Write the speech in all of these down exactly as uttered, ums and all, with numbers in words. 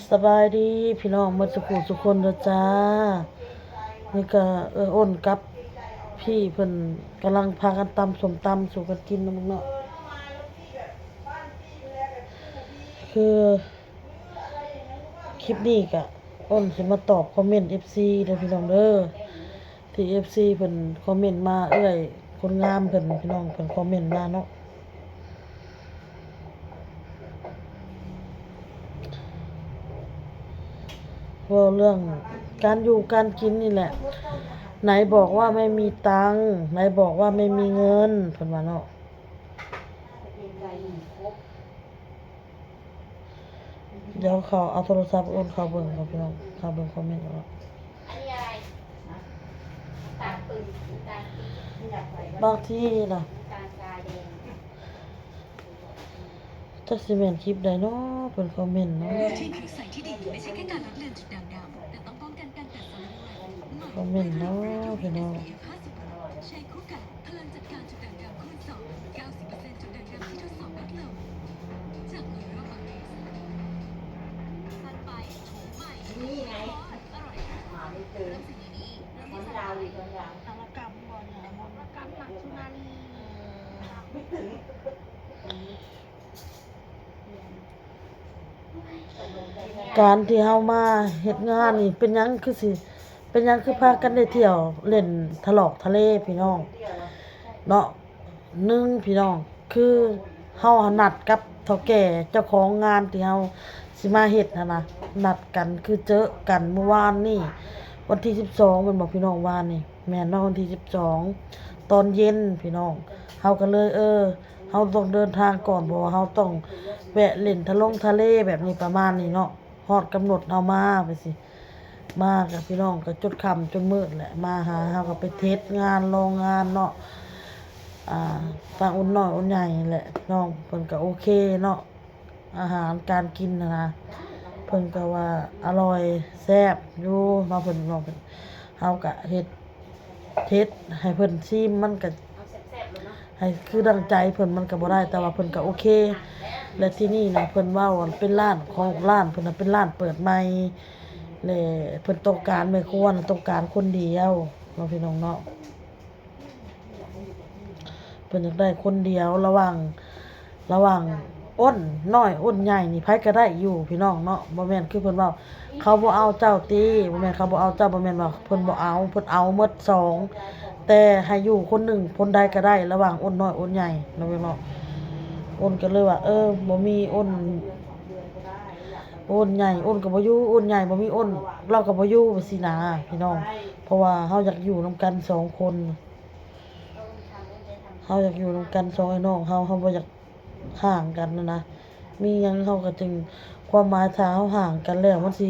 สบายดีพี่น้องหมดสุขุสุคนเด้อจ้า นี่ก็เอออ้นกับพี่เพิ่นกำลังพากันตำส้มตำสู่กันกินนะมึงเนาะ คือคลิปนี้ก็อ้นสิมาตอบคอมเมนต์เอฟซีเด้อพี่น้องเด้อ ที่เอฟซีเพิ่นคอมเมนต์มา เอื้อยคนงามเพิ่นพี่น้องเพิ่นคอมเมนต์มาเนาะ เว้าเรื่องการอยู่การกินนี่แหละ ไหนบอกว่าไม่มีตังค์ ไหนบอกว่าไม่มีเงิน เพิ่นว่าเนาะ เดี๋ยวเขาเอาโทรศัพท์อ้นเขาเบิ่งครับพี่น้อง เขาเบิ่งคอมเมนต์แล้ว บางทีนะ จักสิแม่นคลิปใดเนาะ เพิ่นคอมเมนต์เนาะ เนื้อที่ผิวใสที่ดีไม่ใช่แค่การลดเลือนจุดด่างดำ แต่ต้องป้องกันการแตกซ้ำด้วย คอมเมนต์เนาะพี่น้อง เอฟห้าสิบ ใช้คู่กับพลังจัดการจุดด่างดำคูณสอง เก้าสิบเปอร์เซ็นต์ จุดด่างดำที่ทดสอบลดลง จาก L'Oréal Paris สันไปโฉมใหม่ นี่ไง อร่อย หาไม่เจอ เริ่มสิ่งนี้ เริ่มที่สายตา ดาวอีกแล้วยัง นวัตกรรมบ่เนี่ย นวัตกรรมหลังสุนารี ไม่ถึง การที่เฮามาเฮ็ดงานนี่ เป็นหยังคือสิ เป็นหยังคือพากันได้เที่ยวเล่นทะลอกทะเลพี่น้อง เนาะ หนึ่งพี่น้อง คือเฮานัดกับเฒ่าแก่เจ้าของงานที่เฮาสิมาเฮ็ดหั้นนะ นัดกันคือเจอกันเมื่อวานนี่ วันที่สิบสองแม่นบ่พี่น้อง วานนี่ แม่นเนาะ วันที่สิบสอง ตอนเย็นพี่น้อง เฮาก็เลย เออ เฮาต้องเดินทางก่อน เพราะว่าเฮาต้องแวะเล่นทะลงทะเลแบบนี้ประมาณนี้เนาะ ฮอดกำหนดเฮามาไปสิ มากับพี่น้องก็จนค่ำจนมืดแหละ มาหาเฮาก็ไปเทสงานลองงานเนาะ อ่า ทางอ้นน้อยอ้นใหญ่แหละ น้องเพิ่นก็โอเคเนาะ อาหารการกินหั้นนะ เพิ่นก็ว่าอร่อยแซ่บอยู่เนาะ เพิ่น น้องเพิ่น เฮาก็เฮ็ด เฮ็ดให้เพิ่นชิม มันก็ เอาแซ่บๆเลยเนาะ ให้คือดังใจเพิ่นมันก็บ่ได้ แต่ว่าเพิ่นก็โอเค และที่นี่นะ เพิ่นเว้าว่าเป็นร้านของ ร้านเพิ่นน่ะเป็นร้านเปิดใหม่ และเพิ่นต้องการแม่ครัวน่ะต้องการคนเดียวเนาะพี่น้องเนาะ เพิ่นอยากได้คนเดียว ระหว่าง ระหว่างอ้นน้อยอ้นใหญ่นี่ไผก็ได้อยู่พี่น้องเนาะ บ่แม่นคือเพิ่นเว้า เขาบ่เอาเจ้าติ บ่แม่นเขาบ่เอาเจ้า บ่แม่นว่าเพิ่นบ่เอา เพิ่นเอาหมดสอง แต่ให้อยู่คนหนึ่ง คนใดก็ได้ ระหว่างอ้นน้อยอ้นใหญ่เนาะพี่น้อง อ้นก็เลยว่า เออ บ่มีอ้น อ้นใหญ่อ้นก็บ่อยู่ อ้นใหญ่บ่มีอ้น เราก็บ่อยู่ซี้นะพี่น้อง เพราะว่าเฮาอยากอยู่นำกันสองคน เฮาอยากอยู่นำกันสองไอ้น้องเฮา เฮาบ่อยากห่างกันนะนะ มีหยังเฮาก็จึง ความหมายถ้าเฮาห่างกันแล้วมันสิ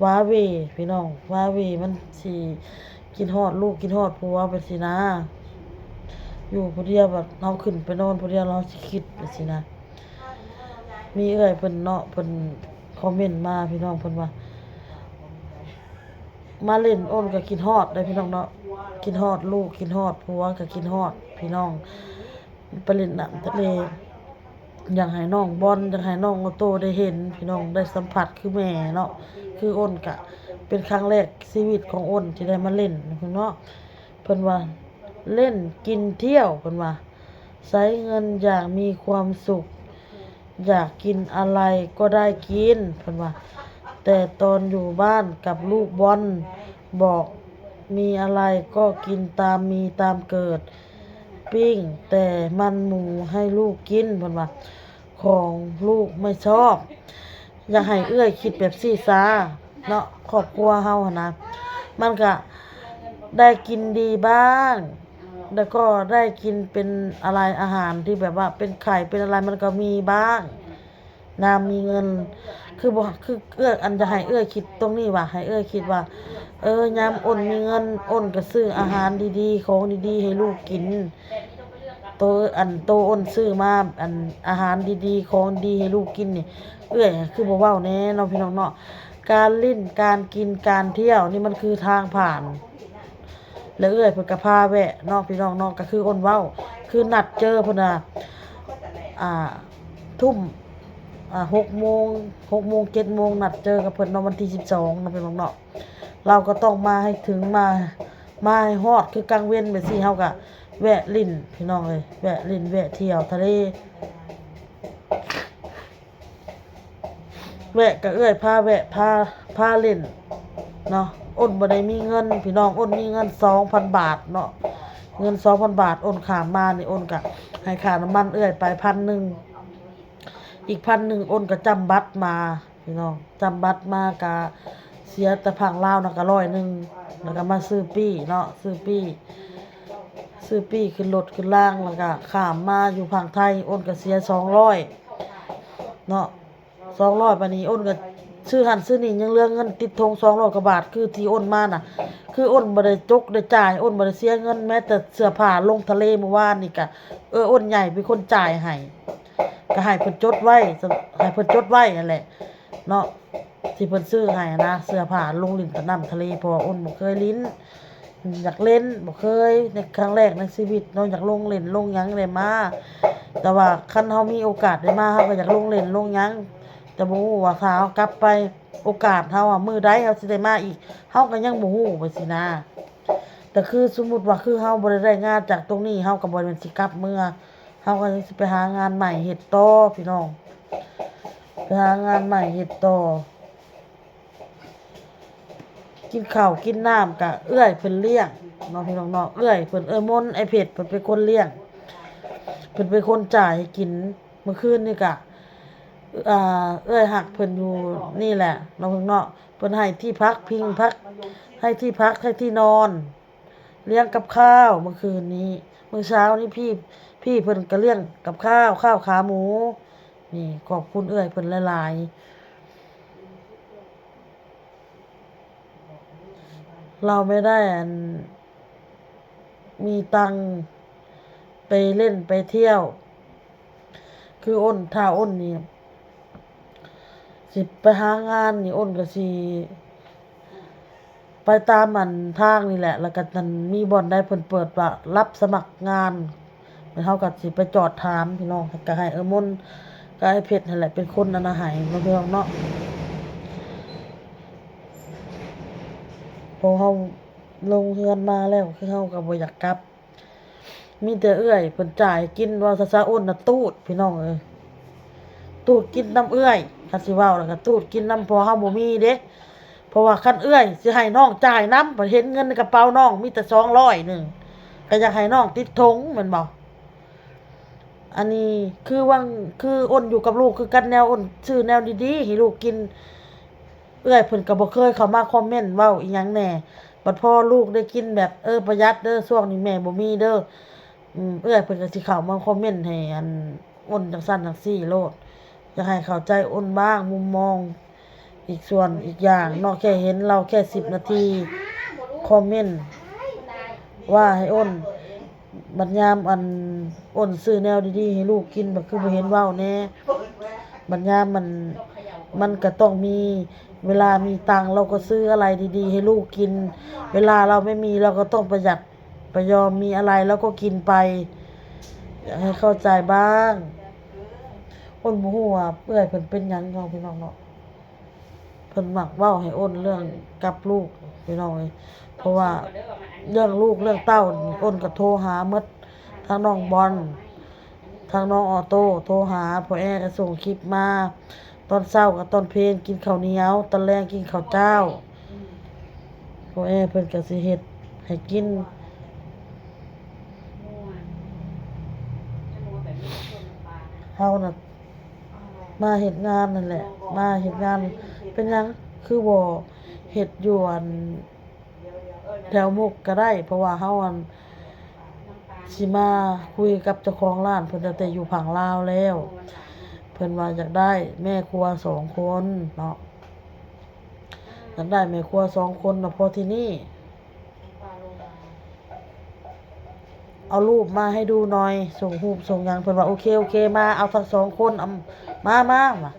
ว้าเหว่พี่น้อง ว้าเหว่ มันสิคิดฮอดลูกคิดฮอดผัวไปซี้นะ อยู่ผู้เดียวบัดเฮาขึ้นไปนอนผู้เดียวแล้วเฮาสิคิดไปซี้นะ มีเอื้อยเพิ่นเนาะ เพิ่นคอมเมนต์มาพี่น้อง เพิ่นว่า มาเล่นอ้นก็คิดฮอดได้พี่น้องเนาะ คิดฮอดลูกคิดฮอดผัวก็คิดฮอดพี่น้อง ไปเล่นน้ำทะเล อยากให้น้องบอล อยากให้น้องโอโต้ได้เห็นพี่น้อง ได้สัมผัสคือแม่เนาะ คืออ้นกะเป็นครั้งแรกชีวิตของอ้นที่ได้มาเล่นเนาะ เพิ่นว่าเล่นกินเที่ยว เพิ่นว่าใช้เงินอย่างมีความสุข อยากกินอะไรก็ได้กิน เพิ่นว่า แต่ตอนอยู่บ้านกับลูกบอลบอกมีอะไรก็กินตามมีตามเกิด ปิ้งแต่มันหมูให้ลูกกิน เพิ่นว่า ของลูกไม่ชอบ อยากให้เอื้อยคิดแบบซี้ซาเนาะ ครอบครัวเฮาหั้นนะ มันก็ได้กินดีบ้าง แล้วก็ได้กินเป็นอะไร อาหารที่แบบว่าเป็นไข่เป็นอะไรมันก็มีบ้าง นางมีเงิน คือบ่ คือเอื้อย อันจะให้เอื้อยคิดตรงนี้ว่า ให้เอื้อยคิดว่า เออ ยามอ้นมีเงิน อ้นก็ซื้ออาหารดีๆ ของดีๆ ให้ลูกกิน โตอัน โตอ้นซื้อมา อันอาหารดีๆ ของดีให้ลูกกินนี่ เอื้อยคือบ่เว้าแน่เนาะพี่น้องเนาะ การเล่น การกิน การเที่ยวนี่มันคือทางผ่าน แล้วเอื้อยเพิ่นก็พาแวะเนาะพี่น้องเนาะ ก็คืออ้นเว้า คือนัดเจอเพิ่นน่ะ อ่า ทุ่ม อ่า หกโมง หกโมง เจ็ดโมง นัดเจอกับเพิ่นเนาะ วันที่สิบสองเนาะพี่น้องเนาะ เราก็ต้องมาให้ถึง มา มาให้ฮอด คือกลางเว็นไปสิ เฮาก็แวะลิ้นพี่น้องเอ้ย แวะลิ้นแวะเที่ยวทะเล แวะก็เอื้อยพาแวะ พา พาเล่นเนาะ อ้นบ่ได้มีเงินพี่น้อง อ้นมีเงินสองพันบาทเนาะ เงินสองพันบาท อ้นข้ามมานี่ อ้นก็ให้ค่าน้ำมันเอื้อยไปพันหนึ่ง อีกพันหนึ่ง อ้นก็จ่ำบัตรมาพี่น้อง จ่ำบัตรมาก็เสียแต่ฝั่งลาวนะก็ร้อยหนึ่ง แล้วก็มาซื้อปี้เนาะ ซื้อปี้ ซื้อปี้ขึ้นรถขึ้นราง แล้วก็ข้ามมาอยู่ฝั่งไทย อ้นก็เสียสองร้อยเนาะ สองร้อย บาดนี้อ้นก็ซื้อหั่นซื้อนี่ ยังเหลือเงินติดถุงสองร้อยกว่าบาท คือที่อ้นมาน่ะ คืออ้นบ่ได้จกได้จ่าย อ้นบ่ได้เสียเงินแม้แต่เสื้อผ้าลงทะเลเมื่อวานนี่ก็ เออ อ้นใหญ่เป็นคนจ่ายให้ ก็ให้เพิ่นจดไว้ ให้เพิ่นจดไว้นั่นแหละเนาะ ที่เพิ่นซื้อให้นะ เสื้อผ้าลงเล่นกับน้ำทะเล เพราะว่าอ้นบ่เคยเล่น อยากเล่น บ่เคย ในครั้งแรกในชีวิตเนาะ อยากลงเล่นลงหยังได้มา แต่ว่าคันเฮามีโอกาสได้มา เฮาก็อยากลงเล่นลงหยัง แต่บ่ฮู้ว่าถ้าเฮากลับไป โอกาสเฮาอะ มื้อใดเฮาสิได้มาอีก เฮาก็ยังบ่ฮู้ว่าซี้นะ แต่คือสมมุติว่าคือเฮาบ่ได้ ได้งานจากตรงนี้ เฮาก็บ่แม่นสิกลับเมือ เฮาก็ยังสิไปหางานใหม่เฮ็ดต่อพี่น้อง ไปหางานใหม่เฮ็ดต่อ กินข้าวกินน้ำก็เอื้อยเพิ่นเลี้ยงเนาะพี่น้องเนาะ เอื้อยเพิ่น เอื้อยมนต์ อ้ายเพชรเพิ่นเป็นคนเลี้ยง เพิ่นเป็นคนจ่ายให้กิน เมื่อคืนนี่ก็ อ่า เอื้อยฮักเพิ่นอยู่นี่แหละเนาะพี่น้องเนาะ เพิ่นให้ที่พักพิงพัก ให้ที่พัก ให้ที่นอน เลี้ยงกับข้าวเมื่อคืนนี้ มื้อเช้านี้พี่ พี่เพิ่นก็เลี้ยงกับข้าว ข้าวขาหมู นี่ ขอบคุณเอื้อยเพิ่นหลายๆ เราไม่ได้อัน มีตังค์ไปเล่นไปเที่ยว คืออ้น ถ้าอ้นนี่ สิไปหางานนี่ อ้นก็สิ ไปตามอันทางนี่แหละ แล้วก็นั่นมีบ่อนใดเพิ่นเปิดว่ารับสมัครงาน แล้วเฮาก็สิไปจอดถามพี่น้อง ก็ให้เอื้อยมนต์กับอ้ายเพชรนั่นแหละเป็นคนอันนั้นให้เนาะพี่น้องเนาะ พอเฮาลงเฮือนมาแล้ว คือเฮาก็บ่อยากกลับ มีแต่เอื้อยเพิ่นจ่ายกิน ว่าซะ อ้นน่ะตูดพี่น้องเอ้ย ตูดกินนำเอื้อย คันสิเว้าแล้วก็ตูดกินนำ เพราะเฮาบ่มีเด้ เพราะว่าคันเอื้อยสิให้น้องจ่ายนำ บัดเห็นเงินในกระเป๋าน้องมีแต่สองร้อยหนึ่ง ก็อยากให้น้องติดถุงแม่นบ่ อันนี้คือหว่าง คืออ้นอยู่กับลูกคือกัน แนวอ้นซื้อแนวดีๆให้ลูกกิน เอื้อยเพิ่นก็บ่เคยเข้ามาคอมเมนต์เว้าอีหยังแหน่ บัดพอลูกได้กินแบบ เออ ประหยัดเด้อ ช่วงนี้แม่บ่มีเด้อ อืม เอื้อยเพิ่นก็สิเข้ามาคอมเมนต์ให้อันอ้นจั่งซั้นจั่งซี้โลด อยากให้เข้าใจอ้นบ้างมุมมอง อีกส่วนอีกอย่างเนาะ แค่เห็นเราแค่สิบนาที คอมเมนต์ว่าให้อ้น บัดยามอันอ้นซื้อแนวดีๆให้ลูกกิน บัดคือบ่เห็นเว้าแหน่ บัดยามมัน มันก็ต้องมี เวลามีตังค์เราก็ซื้ออะไรดีๆให้ลูกกิน เวลาเราไม่มีเราก็ต้องประหยัดประยอม มีอะไรเราก็กินไป อยากให้เข้าใจบ้าง อ้นบ่ฮู้ว่าเอื้อยเพิ่นเป็นหยังเนาะพี่น้องเนาะ เพิ่นมักเว้าให้อ้นเรื่องกับลูกพี่น้องเอ้ย เพราะว่าเรื่องลูกเรื่องเต้านี่อ้นก็โทรหาหมด ทั้งน้องบอล ทั้งน้องออโต้ โทรหาพ่อแอก็ส่งคลิปมา ตอนเช้ากับตอนเพลกินข้าวเหนียว ตอนแลงกินข้าวเจ้า พ่อแอเพิ่นก็สิเฮ็ดให้กิน เฮาน่ะมาเฮ็ดงานนั่นแหละ มาเฮ็ดงาน เป็นหยังคือบ่เฮ็ดอยู่อันแถวมุกก็ได้ เพราะว่าเฮาอันสิมาคุยกับเจ้าของร้านเพิ่นตั้งแต่อยู่ฝั่งลาวแล้ว เพิ่นว่าอยากได้แม่ครัวสองคนเนาะ อยากได้แม่ครัวสองคนน่ะ พอที่นี่ เอารูปมาให้ดูหน่อย ส่งรูปส่งหยัง เพิ่นว่า โอเค โอเค มา เอาทั้งสองคน เอา มา มา ว่า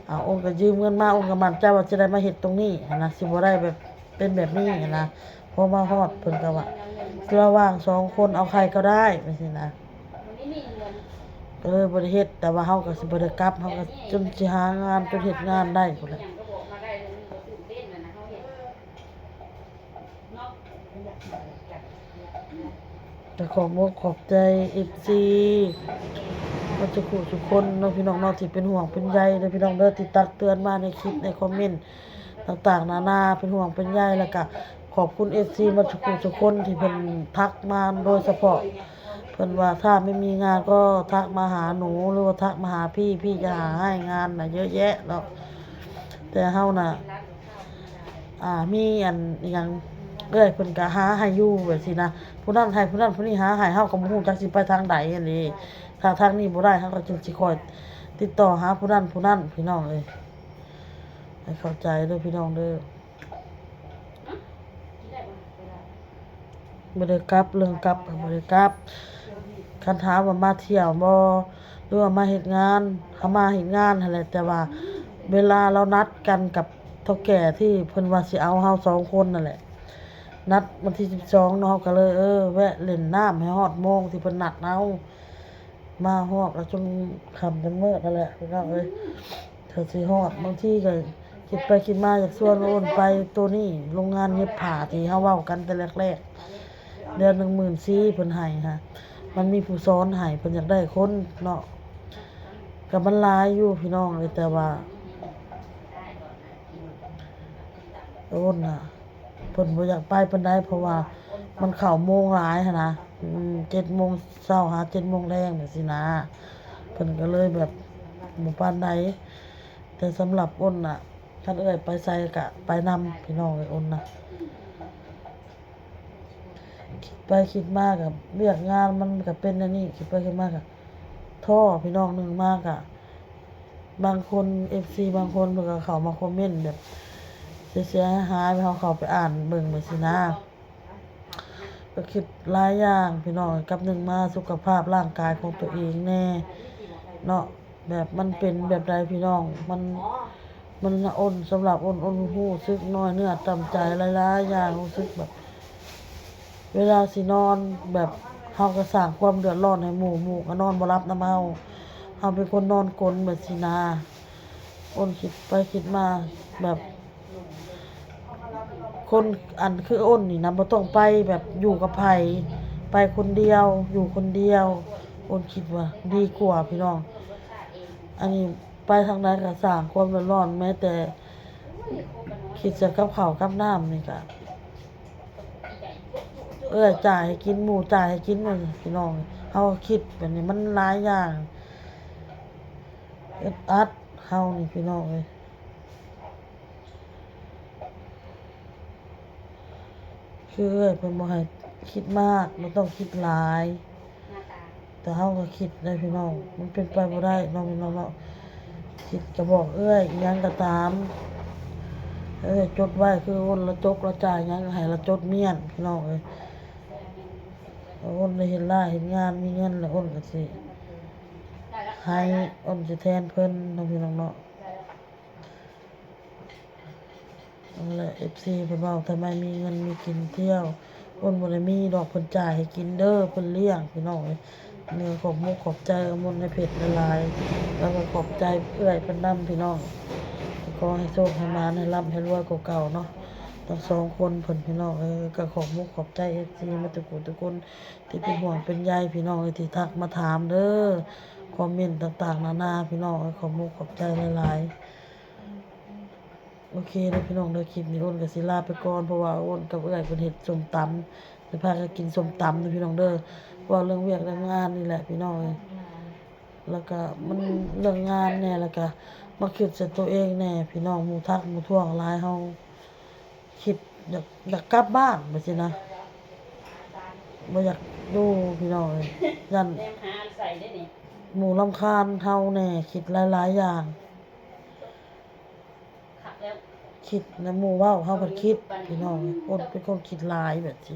เอา อ้นก็ยืมเงินมา อ้นก็มั่นใจว่าสิได้มาเฮ็ดตรงนี้หั้นนะ สิบ่ได้แบบ เป็นแบบนี้หั้นนะ พอมาฮอดเพิ่นก็ว่า ระหว่างสองคนเอาใครก็ได้ ว่าซี้นะ ก็เลยบ่ได้เฮ็ด แต่ว่าเฮาก็สิบ่ได้กลับ เฮาก็จนสิหางาน จนเฮ็ดงานได้พู้นแหละ ก็ขอบอกขอบใจ เอฟซี เบิดทุกผู้ทุกคนเนาะพี่น้องเนาะ ที่เป็นห่วงเป็นใยเด้อพี่น้องเด้อ ที่ตักเตือนมาในคลิปในคอมเมนต์ต่างๆนานา เป็นห่วงเป็นใย แล้วก็ขอบคุณ เอฟซี เบิดทุกผู้ทุกคนที่เพิ่นทักมาโดยเฉพาะ เพิ่นว่าถ้าไม่มีงานก็ทักมาหาหนู หรือว่าทักมาหาพี่ พี่จะหาให้งานน่ะเยอะแยะเนาะ แต่เฮาน่ะ อ่า มีอันอิหยัง เอื้อยเพิ่นก็หาให้อยู่แบบซี้นะ ผู้นั้นให้ผู้นั้น ผู้นี้หาให้ เฮาก็บ่ฮู้จักสิไปทางใดหั้นเด้ ถ้าทางนี้บ่ได้ เฮาก็จึงสิคอยติดต่อหาผู้นั้นผู้นั้น พี่น้องเอ้ย ให้เข้าใจเด้อพี่น้องเด้อ บ่ได้กลับ เรื่องกลับก็บ่ได้กลับ คันถามว่ามาเที่ยวบ่ หรือว่ามาเฮ็ดงาน เฮามาเฮ็ดงานหั้นแหละ แต่ว่าเวลาเรานัดกันกับเฒ่าแก่ที่เพิ่นว่าสิเอาเฮาสองคนนั่นแหละ นัดวันที่สิบสองเนาะ เฮาก็เลย เออ แวะเล่นน้ำให้ฮอดโมงที่เพิ่นนัดเฮา มาฮอดก็จนค่ำจนมืดนั่นแหละพี่น้องเอ้ย เทื่อสิฮอด บางทีก็คิดไปคิดมาอยากชวนโอนไปตัวนี้ โรงงานเย็บผ้าที่เฮาเว้ากันแต่แรกๆ เดือนหนึ่งหมื่นสี่เพิ่นให้ค่ะ มันมีผู้สอนให้ เพิ่นอยากได้คนเนาะ ก็มันหลายอยู่พี่น้องเอ้ย แต่ว่า โอนน่ะ เพิ่นบ่อยากไปปานใด เพราะว่ามันเข้าโมงหลายหั้นนะ อืม เจ็ดโมงเช้าหาเจ็ดโมงแลงจั่งซี้นะ เพิ่นก็เลยแบบบ่ปานใด แต่สำหรับโอนน่ะ คันเอื้อยไปไสก็ไปนำ พี่น้องเอ้ย โอนน่ะ คิดไปคิดมาก็เวียกงานมันก็เป็นอันนี้ คิดไปคิดมาก็ท้อ พี่น้อง หนึ่งมาก็ บางคน เอฟซี บางคนเพิ่นก็เข้ามาคอมเมนต์แบบเสียๆหายๆ ให้เฮาเข้าไปอ่านเบิ่งแบบซี้นะ ก็คิดหลายอย่างพี่น้อง กับหนึ่งมาสุขภาพร่างกายของตัวเองแน่เนาะ แบบมันเป็นแบบใดพี่น้อง มัน มันโอน สำหรับโอน โอนรู้สึกน้อยเนื้อต่ำใจหลายๆอย่าง รู้สึกแบบ เวลาสินอนแบบเฮาก็สร้างความเดือดร้อนให้หมู่ หมู่ก็นอนบ่หลับนำเฮา เฮาเป็นคนนอนกลนแบบซี้นะ โอนคิดไปคิดมาแบบ คนอันคือโอนนี่นะ บ่ต้องไปแบบอยู่กับไผ ไปคนเดียว อยู่คนเดียว โอนคิดว่าดีกว่าพี่น้อง อันนี้ไปทางใดก็สร้างความเดือดร้อน แม้แต่คิดจะกับข้าวกับน้ำนี่ก็ เอื้อยจ่ายให้กิน หมู่จ่ายให้กินว่าซั่นพี่น้อง เฮาก็คิดแบบนี้มันหลายอย่าง อึดอัดเฮานี่พี่น้องเอ้ย คือเอื้อยเพิ่นบ่ให้คิดมาก บ่ต้องคิดหลาย แต่เฮาก็คิดได้พี่น้อง มันเป็นไปบ่ได้เนาะพี่น้องเนาะ คิดก็บอกเอื้อย อิหยังก็ตาม เอื้อยจดไว้ คือโอนละจกละจ่ายหยังก็ให้ละจดเมี้ยนพี่น้องเอ้ย โอนได้เฮ็ดลาเฮ็ดงานมีเงินแล้วโอนก็สิให้ โอนสิแทนเพิ่นเนาะพี่น้องเนาะ นั่นแหละ เอฟซี เพิ่นเว้า ทำไมมีเงินมีกินเที่ยว โอนบ่ได้มีดอก เพิ่นจ่ายให้กินเด้อ เพิ่นเลี้ยงพี่น้องเอ้ย เออ ขอบมกขอบใจอมนในเพจหลายๆ แล้วก็ขอบใจเอื้อยเพิ่นนำพี่น้อง ขอให้โชคให้หมาน ให้ร่ำให้รวยกว่าเก่าเนาะ ทั้งสองคนเพิ่นพี่น้อง เออ ก็ขอบมกขอบใจ เอฟซี มาทุกผู้ทุกคนที่เป็นห่วงเป็นใยพี่น้องเอ้ย ที่ทักมาถามเด้อ คอมเมนต์ต่างๆนานาพี่น้องเอ้ย ขอบมกขอบใจหลายๆ โอเคเด้อพี่น้องเด้อ คลิปนี้โอนก็สิลาไปก่อน เพราะว่าโอนกับเอื้อยเพิ่นเฮ็ดส้มตำ สิพากันกินส้มตำเด้อพี่น้องเด้อ เว้าเรื่องเวียกเรื่องงานนี่แหละพี่น้องเอ้ย แล้วก็มันเรื่องงานแน่ แล้วก็มาคิดใส่ตัวเองแน่พี่น้อง หมู่ทักหมู่ท้วงหลาย เฮาคิดอยาก อยากกลับบ้านแบบซี้นะ บ่อยากอยู่พี่น้องเอ้ย ย้าน แนมหาใส่ได้นี่ หมู่รำคาญเฮาแน่ คิดหลายๆอย่าง คักแล้ว คิดนะ หมู่เว้า เฮาก็คิดพี่น้อง คนเป็นคนคิดหลายแบบซี้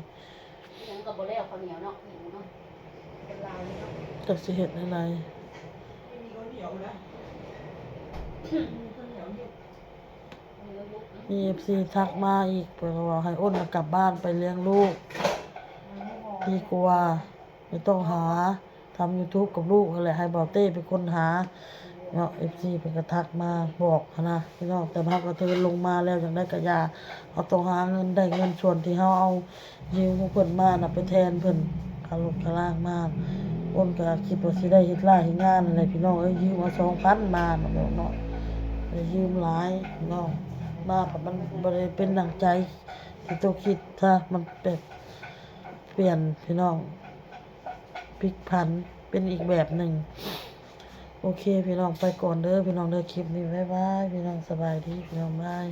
ยังก็บ่แล้วข้าวเหนียวเนาะ หิวเนาะ คนลาวนี่เนาะ จักสิเฮ็ดแนวใด มี เอฟซี ทักมาอีก เพิ่นก็ว่าให้โอนกลับบ้านไปเลี้ยงลูกดีกว่า ไม่ต้องหา ทำ YouTube กับลูกนั่นแหละ ให้บ่าวเต้เป็นคนหาเนาะ เอฟซี เพิ่นก็ทักมาบอกหั้นนะพี่น้อง แต่เฮาก็เทินลงมาแล้ว จั่งใด๋ก็อย่า เฮาต้องหาเงิน ได้เงินส่วนที่เฮาเอายืมของเพิ่นมาน่ะ ไปแทนเพิ่น ค่ารถค่าลางมา คนก็คิดว่าสิได้เฮ็ดลาเฮ็ดงานนั่นแหละพี่น้องเอ้ย ยืมเอาสองพันมาเนาะ เนาะ ได้ยืมหลายพี่น้อง มาก็มันบ่ได้เป็นดั่งใจที่โตคิดซะ มันแบบเปลี่ยนพี่น้อง พลิกผันเป็นอีกแบบหนึ่ง โอเคพี่น้อง ไปก่อนเด้อพี่น้องเด้อ คลิปนี้ บ๊ายบาย พี่น้อง สบายดีพี่น้อง บาย